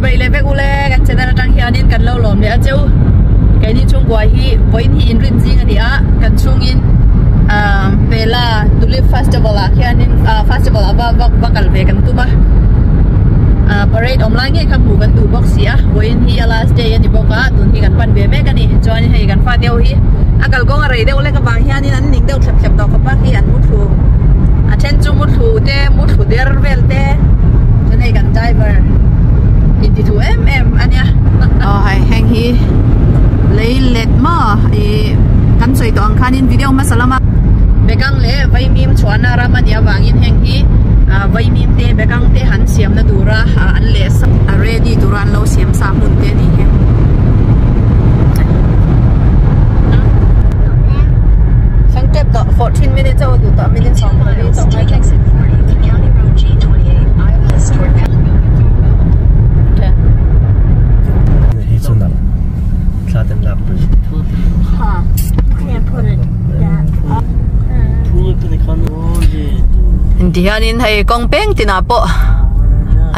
Chibai leh vek ule kan channel atang hianin kan lo lawm leh a cheu. Keini chhungkua hi vawiin hi inrin zing a ni a, kan chhungin ah Pela Tulip Festival ah khianin ah festival ah va va kal ve kan tum a. Ah parade awm lai ngei kha hmuh kan duh bawk si a, vawiin hi a last day a ni bawk a, tun hi kan pan ve mek a ni. Chuanin hei kan fate ho hi a kalkawng a rei deuh lek avang hianin an ning deuh thlep thlep tawh khawp a, khi an muthlu a then chu muthlu te muthlu der vel te chuan hei kan driver inti thu em em a nia. Aw hei heng hi lei let maw ih kan sawi tawh ang khanin video hmasa lama bekang leh vaimim chhuahna ram a nih avangin heng hi ah vaimim te bekang te han siamna tura an leh a ready tura an lo siam sa hmun te a nih hi. Thleng tep tawh 14 minutes a aw duh tawh minute 14 chauh mai thleng. Tihianin hei kawng peng tinah pawh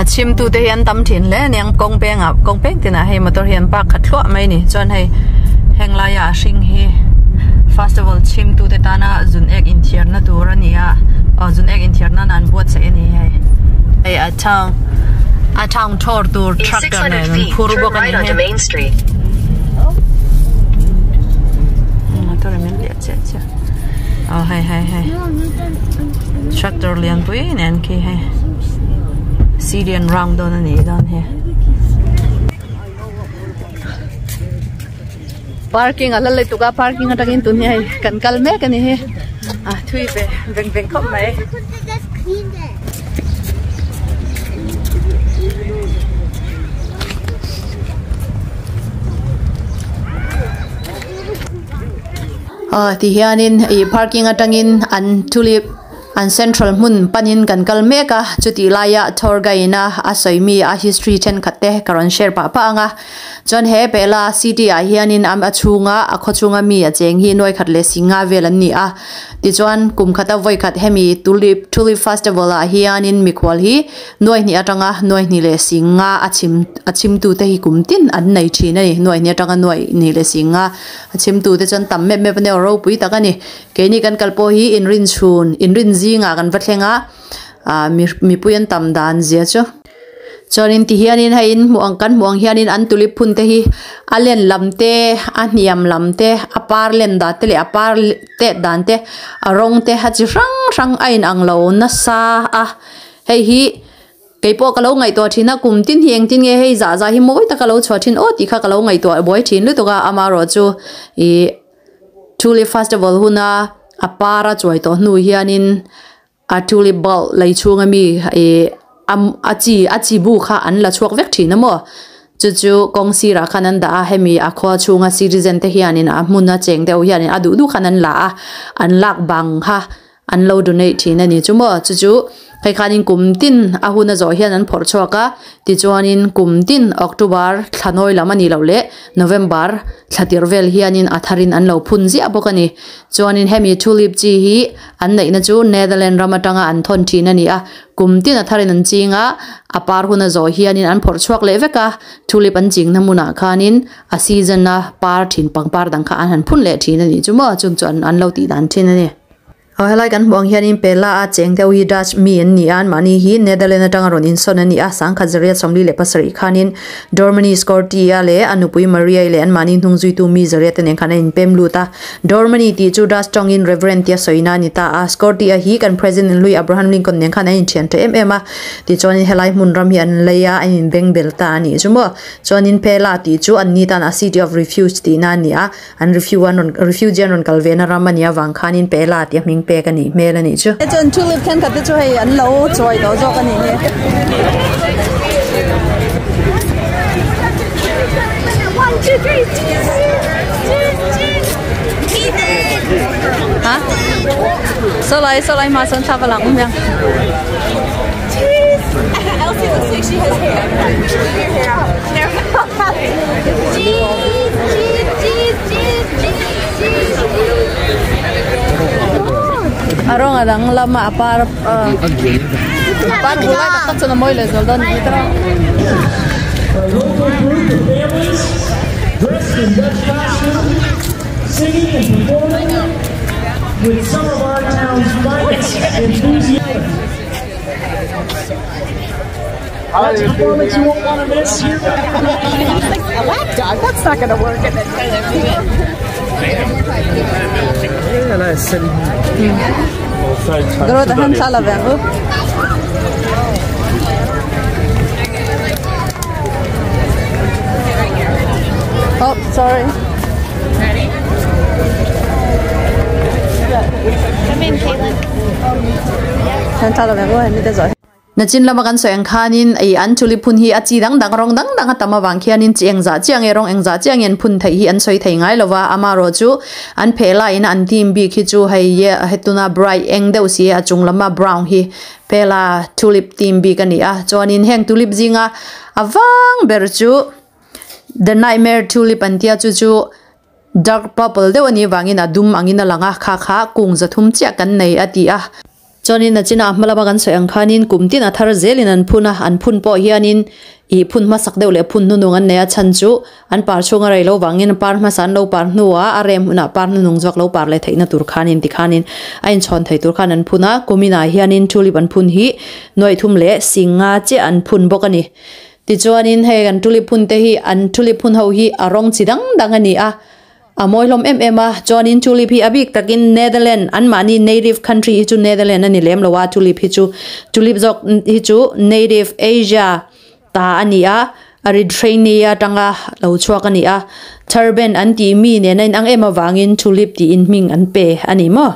a chhimtute hi an tam thin hle a niang kawng pengah kawng peng tinah hei motor hi an park khat thluah mai a ni chuan hei heng laia a hring hi festival chhimtute tana zun ek inthiarna tur a ni a aw zun ek inthiar nana an buatsaih a ni hei hei a town a town thawr tur tractor nen an phur bawk a ni hei motor in min liah chiah chiah aw hei hei hei tractor lianpui nen khi hei Syrian round dawn a nih dawn hi. Parking a la let tuk a parking atangin tun hi hei kan kal mek a ni hi a thui ve veng veng khawp mai. Aw ti hianin ih parking atangin an tulip An central hmun panin kan kal mek a, chutih laia tour guide a a sawi mi a history thenkhat te ka rawn share pah pah ang a. Chuan he Pela city ah hianin a chhunga a khaw chhunga mi a cheng hi nuai khat leh singa vel an ni a. Tichuan kum khata vawi khat hemi tulip tulip festival ah hianin mikhual hi nuai hnih atanga nuai hnih leh singa a chhim a chhimtu te hi kum tin an nei thin a ni. Nuai hnih atanga nuai hnih leh singa a chhimtu te chuan tam mep mep a nia ropui tak a ni. Keini kan kal pawh hi inrin chhun, inrin zingah kan va thleng a, ah mipui an tam dan zia chu. Chuanin ti hianin hei in hmuh ang kan hmuh ang hianin an tulip phun te hi a len lam te, a hniam lam te, a par len dan te leh a par tet dan te, a rawng te a chi hrang hrang a inang lo nasa a, hei hi kei pawh ka lo ngaihtuah thin a, kum tin hi engtin nge hei zah zah hi mawi taka lo chhuah thin aw tih kha ka lo ngaihtuah buai thin lutuk a, amaherawhchu ih. Tulip festival huna a par a chuai tawh hnu hianin a tulip bulb lei chhunga mi ih a chi a chi bu kha an la chhuak vek thin a maw chu chu kawng sirah khan an dah a hemi a khua chhunga citizen te hianin a hmuna cheng deuh hianin a duh duh khan an la a an lak bang kha. An lo donate thin a ni chu maw? Chu chu hei khanin kum tin a hun a zawh hian an phawrh chhuak a, tichuanin kum tin October thla nawi lam a nih loh leh November thla tirh vel hianin a tharin an lo phun ziah bawk a ni. Chuanin hemi tulip chi hi an neihna chu Netherland ram atanga an thawn thin a ni a, kum tin a tharin an ching a, a par hun a zawh hianin an phawrh chhuak leh vek a, tulip an chingna hmunah khanin a season a par thin pangpar dang kha an han phun leh thin a nih chu maw? Chung chu an lo tih dan thin a ni. Aw helai kan hmuh ang hianin Pela a cheng deuh hi Dutch mi an ni a, anmahni hi Netherland atanga rawn insawn a ni a, sangkhat zariat 47 khanin Dormany Scorti-a leh a nupui Maria-i leh anmahni hnung zuitu mi zariat te nen khan an inpem lut a. Dormany tih chu Dutch tawngin Reverend tia sawina a ni ta a, Scorti-a hi kan President hlui Abraham Lincoln nen khan an inthian tha em em a, tichuanin helai hmun ram hi an lei a, an inbeng bel ta a nih chu maw. Chuanin Pela tih chu anni tan a City of Refuge tihna a ni a. An refugee an rawn refugee an rawn kal ve na ram a nih avang khanin Pela tih a hming pek a nih hmel a nih chu. Chuan tulip thenkhat te chu hei an lo chawi tawh zawk a nih hi. Ha? Saw lai saw lai hma sawn thla va lang awm hiang. A rawng a dang lama a par a par bul lai tak tak chuan a mawi leh zual dawn a ni tawh. A local group of families dressed in Dutch costume, singing and performing with some of our town's finest enthusiasts. That's a performance you won't want to miss here. A lap dog? That's not going to work. Grote hand sala vengo. Oh, sorry. Ready? Come in, Caitlin. Hand sala vengo, en mit zoi. Nachin lama kan sawi ang khanin ei an tulip phun hi a chi dang dang rawng dang dang a tam avang khianin chi engzah chiang nge rawng engzah chiang nge an phun theih hi an sawi thei ngai lova amarawh chu an pheh laiin an team bik hi chu hei ye hetuna bright eng deuh si a chung lama brown hi phela tulip team bik a ni a chuanin heng tulip zinga a vang ber chu the nightmare tulip an tia chu chu dark purple deuh a nih vangin a dum angin a lang a kha kha kung zathum chiah kan nei a ti a. Chuanin a chinah hma lama kan sawi ang khanin kum tin a thar zelin an phun a, an phun pawh hianin ih phun hmasak deuh leh phun hnunung an nei a chhan chu an par chhunga rei lo vangin par hmasa an lo par hnuah a rem hunah par hnunung zawk lo par leh theihna tur khanin tikhanin a inchhawn thei tur khan an phun a, kuminah hianin tulip an phun hi nuaih thum leh singa chiah an phun bawk a ni. Tichuanin hei an tulip phun te hi an tulip phun ho hi a rawng chi dang dang a ni a. A mawi hlawm em em a, chuanin tulip hi a bik takin Netherland anmahni native country hi chu Netherland a ni lem lo a, tulip hi chu tulip zawk hi chu native Asia ta a ni a, Erythrainea atanga lo chhuak a ni a, turban an tih mi nen a inang em avangin tulip tiin hming an pe a ni maw.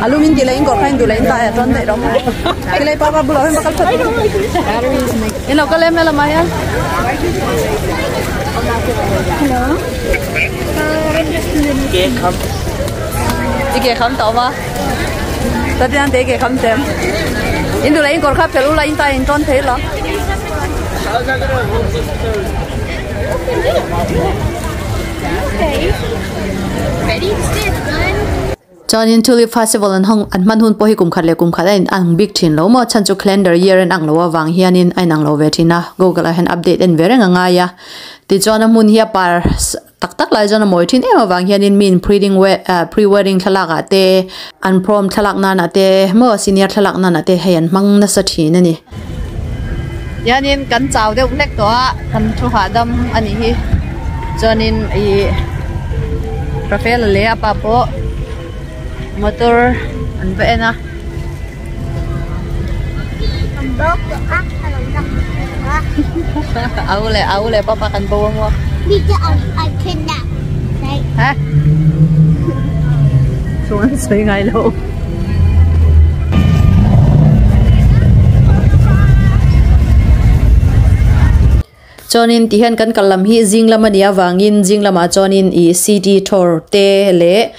Alumin ti lain kor khain du lain ta ya ton dei rom ki lai pa pa bulo hem bakal phat In lo kal em la mai a. Hello. Ke kham. I ke kham tawh ma. Tatian te ke kham chem. In du lain kor kha phel u la in ta in tawn thei lo. Chuanin Tulip Festival an hawng an hman hun pawh hi kum khat leh kum khat a in ang bik thin lo maw? Chhan chu calendar year an ang lo avang hianin a inang lo ve thin a, Google ah hian update en ve reng a ngai a. Tichuan a hmun hi a par tak tak lai chuan a mawi thin em avang hianin mi in preading pre wedding thlalak ah te an prom thlalak nan ah te maw senior thlalak nan ah te hei an hmang nasa thin a ni. Hianin kan chau deuh hlek tawh a, kan thu hahdam a nih hi. Chuanin ih Rafaela leh a pa pawh motor an va en a. Au leh au leh papa kan bo a maw. Ha? Chuan sawi ngai lo. Chuanin tihian kan kal lam hi zing lam a nih avangin zing lamah chuanin ih city tour te leh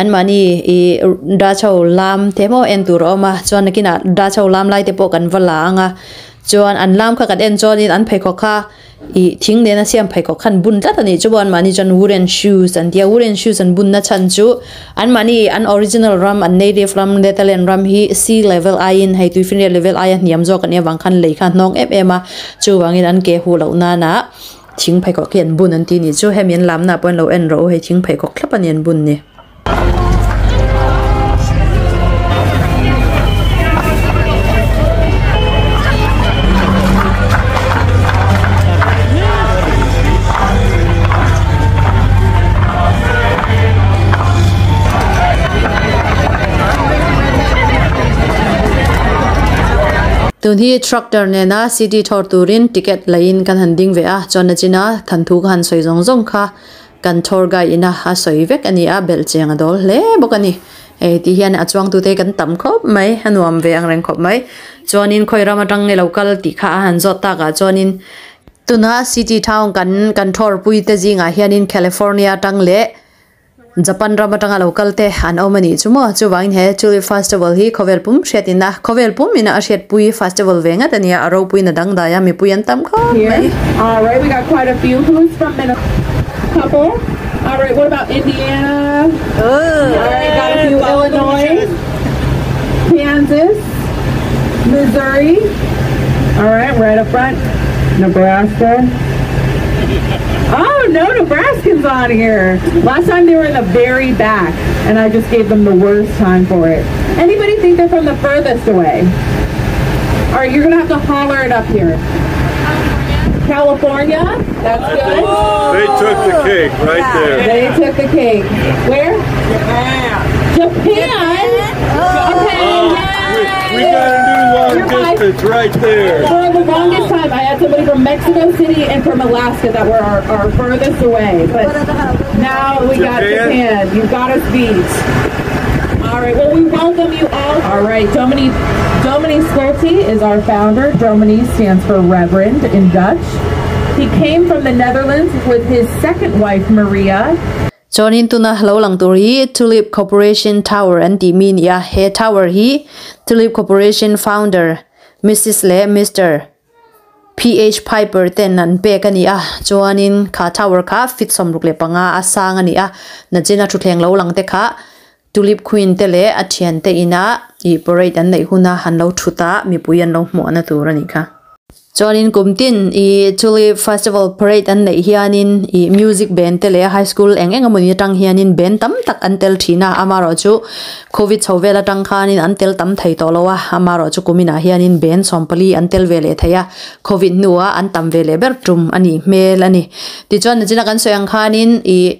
anmahni ih Dutch ho lam te emaw en tur a awm a chuan nakinah Dutch ho lam lai te pawh kan va la ang a chuan an lam kha kan en chuanin an pheikhawk kha Ih thing nena siam pheikhawk khan bun tlat a nih chu anmahni chuan wooden shoes an ti a wooden shoes an bunna chhan chu anmahni an original ram an native ram Netherland ram hi sea level aiin hei tuifinriat level aia hniam zawk a nih avang khan lei kha a hnawng em em a chuvangin an ke huh loh nana thing pheikhawk hi an bun an ti nih chu hemi an lamna pawh an lo en rawh u hei thing pheikhawk thlap a ni an bun ni. Tun hi tractor nena city thawr turin ticket leiin kan han ding ve a chuan a china thanthu ka han sawi zawng zawng kha. Kan tour guide ina a sawi vek a ni a, belh cheng a dawl hle bawk a ni. Hei ti hian a chuangtute kan tam khawp mai, a nuam ve ang reng khawp mai. Chuanin khawi ram atang nge lo kal tih kha a han zawt takah chuanin tuna city town kan kan tour pui te zingah hianin California atang leh Japan ram atanga lo kal te an awm a nih chu maw chuvangin he tulip festival hi khawvel pum hriat in a khawvel pum in a hriat pui festival ve ngat a nia a ropui na dang dai a mipui an tam khawp mai. Alright we got quite a few who's from Couple alright what about Indiana alright got a few Illinois Kansas Missouri alright right up front Nebraska Oh no Nebraskans on here last time they were in the very back and I just gave them the worst time for it anybody think they're from the furthest away all right you're gonna have to holler it up here California that's good they took the cake right there they took the cake where Japan Japan okay we, we got a new long distance right there. For the longest time, I had somebody from Mexico City and from Alaska that were our, our furthest away. But now we got Japan. You've got us beat. All right. Well, we welcome you all. All right. Domini, Domini Scholte is our founder. Domini stands for Reverend in Dutch. He came from the Netherlands with his second wife, Maria. Chuanin tuna lo lang tur hi Tulip Corporation Tower an tih mi a ni a, he tower hi Tulip Corporation founder Missus leh Mister PH Piper ten an pek a ni a, chuanin kha tower kha feet 65 a sang a ni a, nachina thutthleng lo lang te kha Tulip Queen te leh a thian te ina ih parade an neih huna han lo thut a mipui an lo hmuahna tur a nih kha. Chuanin kum tin ih Tulip Festival parade an neih hianin ih music band te leh high school eng eng emawni atang hianin band tam tak an tel thin a, amaherawhchu covid chho vel atang khanin an tel tam thei tawh lo a, amaherawhchu kuminah hianin band 14 an tel ve leh thei a, covid hnuah an tam ve leh ber tum a nih hmel a ni. Tichuan nachina kan sawi ang khanin ih.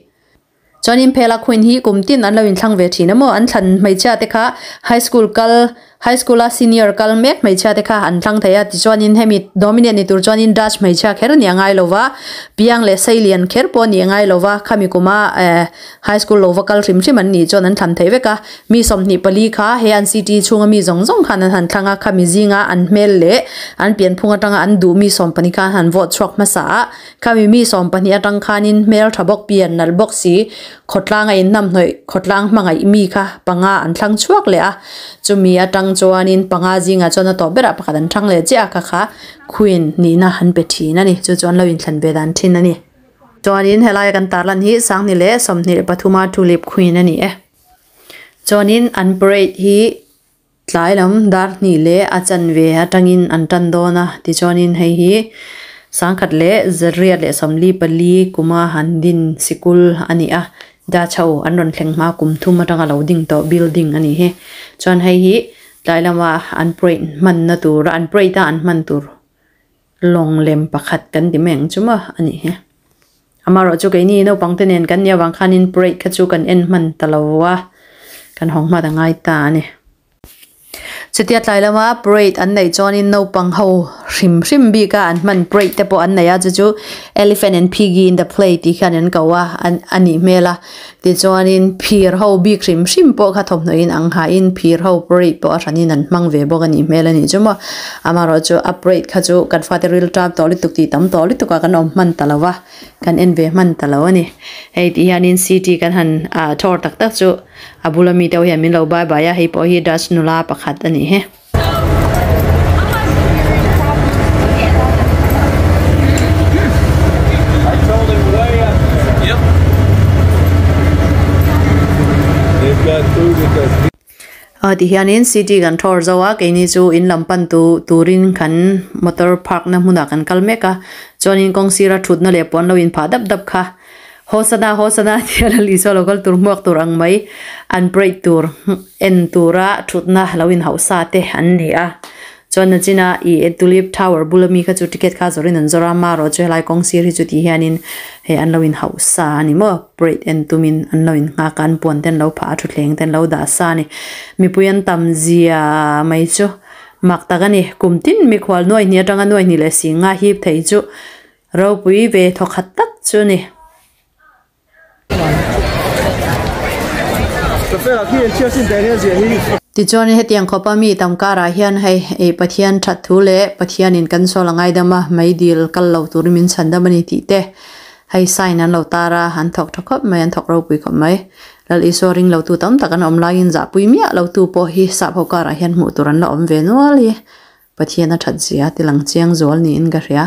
Chuanin phela khuin hi kum tin an lo inthlang ve thin a maw? An thlan hmeichhia te kha high school kal, high school a senior kal mek hmeichhia te kha an thlang thei a. Tichuanin hemi dominate ni tur chuanin Dutch hmeichhia kher ni a ngai lo va, piang leh seilian kher pawh ni a ngai lo va, khami kuma eh high school lo va kal hrim hrim an nih chuan an thlan thei vek a. Mi 24 kha he an city chhunga mi zawng zawng khan an han thlang a, khami zinga an hmel leh an pianphung atanga an duh mi 12 kha an han vote chhuak hmasa a. Khami mi 12 atang khanin hmel tha bawk pian nalh bawk si, khawtlang a innam hnawih khawtlang hmangaih mi kha panga an thlang chhuak leh a, chumi atang chuanin panga zingah chuan a tawp berah pakhat an thlang leh chiah a kha kha queen nihna an pe thin a ni, chu chu an lo inthlan ve dan thin a ni. Chuanin helaia kan tarlan hi 2023 a tulip queen a ni e. Chuanin an parade hi Tlai lam dar hnih leh a chanve atangin an tan dawn a, tichuanin hei hi 1984 kuma han din sikul a ni a, Dachau an rawn thleng hma kum thum atanga lo ding tawh building a ni hi. Chuan hei hi tlai lama an parade hmanna tur an parade a an hman tur lawng lem pakhat kan ti mai ang chu maw a nih hi. Amaherawh chu keini naupang te nen kan nih avang khanin parade kha chu kan en hman ta lo a, kan hawng hmat a ngai ta a ni. Chutia tlai lama parade an neih chuanin naupang ho hrim hrim bika an hman parade te pawh an nei a, chu chu Elephant and Piggie in the play tih khian an ko a, a nih hmel a. Tichuanin phir ho bik hrim hrim pawh kha thawmhnaw in ang hain phir ho parade pawh a hranin an hmang ve bawk a nih hmel a nih chu maw. Amaherawhchu a parade kha chu kan fate ril tap tawh lutuk tih tam tawh lutuk a kan awm hman ta lo va, kan en ve hman ta lo a ni. Hei tih hianin city kan han thawr tak tak chu. A bula mi deuh hian min lo bye bye a, hei pawh hi Dutch nula pakhat a nih hi. A ti hianin city kan thawr zo a, keini chu in lam pan tu turin kan motor park na hmunah kan kal mek a, chuanin kawng sira thutna leh puan lo inphah dap dap kha. Hosana Hosana tia la Isua lo kal tur hmuak tur ang mai, an parade tur en tura thutna lo inhauh sa te an ni a. Chuan nachina ih Tulip Tower bula mi kha chu ticket kha zawrin an zawr a, marawh chu helai kawng sir hi chu tih hianin hei an lo inhauh sa a ni maw, parade en tumin an lo innghak a, an puan te an lo phah a, thutthleng te an lo dah sa a ni. Mipui an tam zia mai chu mak tak a ni, kum tin mikhual nuai hnih atanga nuai hnih leh si nga hip thei chu Ropui ve thawkhat tak chu ni. Tichuan hetiang khawpa mi tam karah hian hei ei Pathian that thu leh Pathianin kan sawl a ngaidam a, meidil kal lo turin min chhan dam a ni tih te Hei sign an lo tar a, an thawk tha khawp mai, an thawk ropui khawp mai. Lal Isua ring lo tu tam tak an awm laiin zahpui miah lo tu pawh hi sap ho karah hian hmuh tur an la awm ve nual hi Pathian a that zia ti lang chiang zual niin ka hria.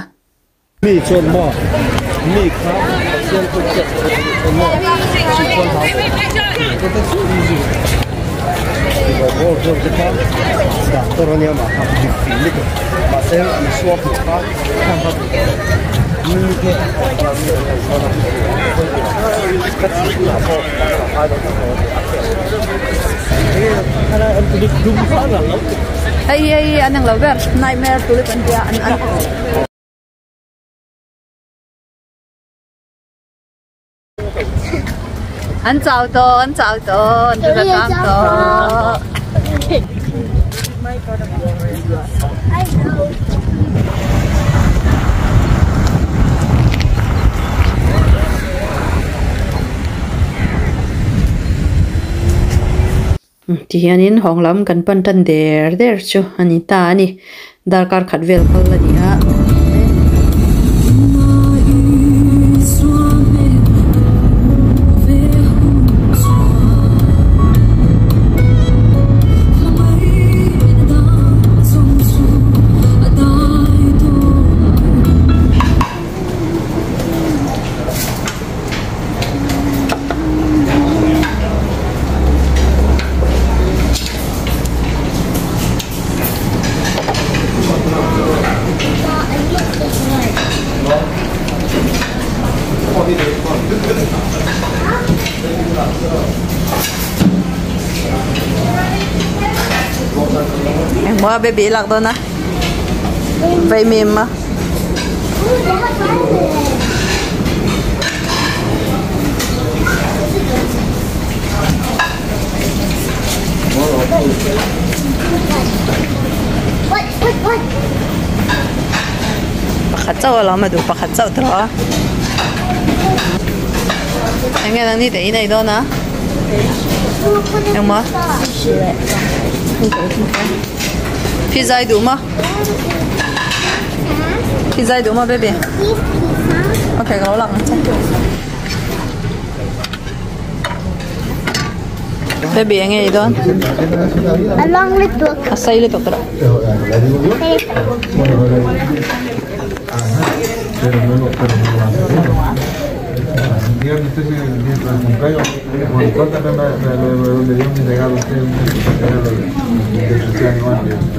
Mi chuan maw mi kha Pathian chu hriat theih a nih chuan maw chi chuan hau tawh te chu easy ball te kha doctor ania mah kha dik fing lutuk mahse Isua hmuh kha Hei hei an ang lo ber nightmare tulip an tia an an an chau tawh an chau tawh an tura tang tawh. Ti hianin hawng lam kan pan tan der der chu a ni ta a ni darkar khat vel kal a ni a. Engmaw baby i lak dawn a vaimim a. Pakhat chauh alawm a duh pakhat chauh tawh a. Enge nang ni te in ei dawn a? Engmaw? Pizza i duh maw? Pizza i duh maw baby? Okay ka lo lak ang che. Baby enge i dawn? A sei lutuk rawh.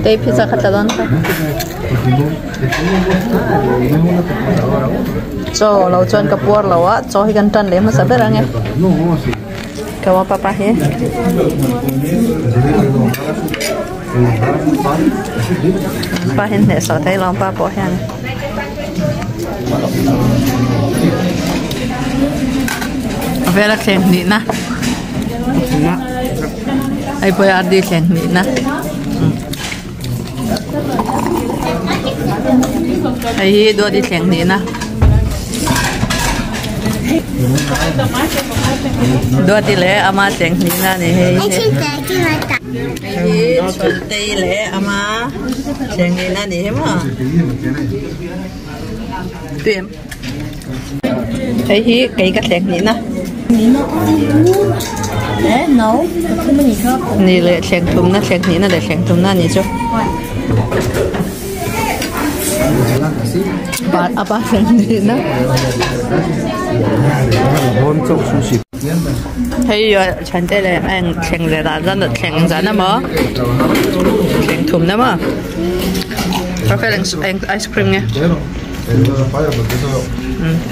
Tei pizza kha tla dawn kha. Chaw lo chuan ka puar lo a, chaw hi kan tan leh hmasa ber ang e. Ka wa papa hi. Pa hian hnehsawh thei lo pa pawh hian. A vela thleng hnihna. Hei pawh hi ardi thleng hnihna. Hei hi duati thleng hnihna. Duati leh ama thleng hnihna a ni hei hi. Hei hi Chhuntei leh ama thleng hnihna a ni hi maw. Tui em? Hei hi kei ka thleng hnihna. Ni leh thleng thumna thleng hnihna leh thleng thumna a nih chu. A pa thleng hnihna. Hei chhante leh a eng thleng leh dan zan thleng zan emaw thleng thumna maw eng ice cream nge.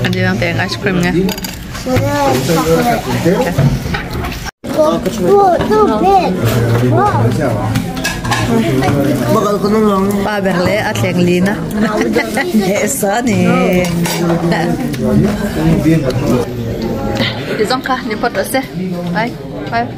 An ti dang te eng ice cream nge. Pa ber leh a thleng lin a hnehsa a ni. Ti zawng kha ni phawt rawh se. Bye. Bye.